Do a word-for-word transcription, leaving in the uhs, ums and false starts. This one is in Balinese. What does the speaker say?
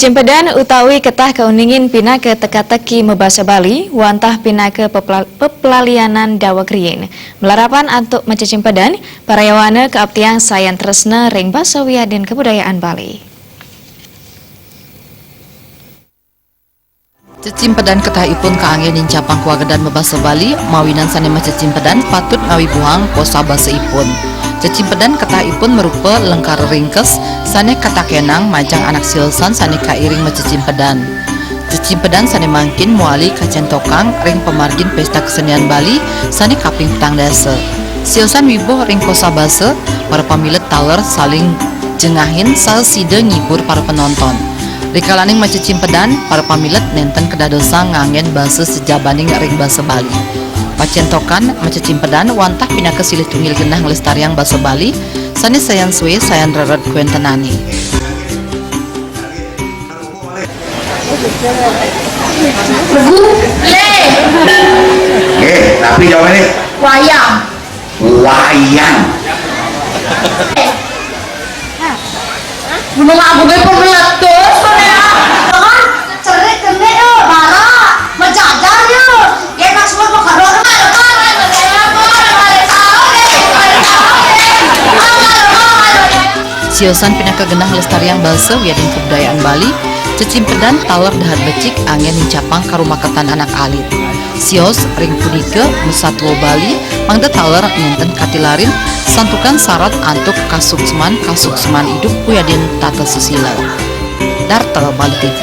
Cacimpedan utawi ketah kauningin pinaka teka-teki mabasa Bali, wantah pinaka pepla-, pepelalianan daweg riin. Malarapan antuk macacimpedan, parayawana kaaptiang sayan tresna ring basa wiadin kabudayaan Bali. Cacimpedan ketahipun kaanggén nincapang kawagedan mabasa Bali, mawinan sané macacimpedan patut ngawibuhang kosa basaipun. Cacimpedan ketahipun marupa lengkara ringkes sané katakénang majeng anak siosan sané kairing macacimpedan. Cacimpedan sané mangkin mawali kacéntokang ring pamargin Pésta Kesenian Bali sané kaping petang dasa. Siosan wibuh ring kosa basa, para pamilet taler saling jengahin saha sida ngibur para penonton. Rikalaning macacimpedan, para pamilet nénten kadadosang nganggén basa sajabaning ring basa Bali. Pacéntokan macacimpedan wantah pinaka silih tunggil genah nglestariang basa Bali, sané sayan sué sayan rered kawéntenané. Regu, lé. Nggih, napi jawabané? Wayang. Wayang. Gunung Agungé pun meletus, to, ya. Kan cerik kenik, yo, bara, menjajar, yo. Dia nak sebut mau keruk, kan? Siosan pinaka genah nglestariang basa wiadin kabudayaan Bali, cacimpedan taler dahat becik anggén nincapang karumaketan anak alit. Sios ring punika masatua Bali mangda taler nénten katilarin santukan sarat antuk kasuksman-kasuksman idup wiadin tata susila. Darta Bali T V.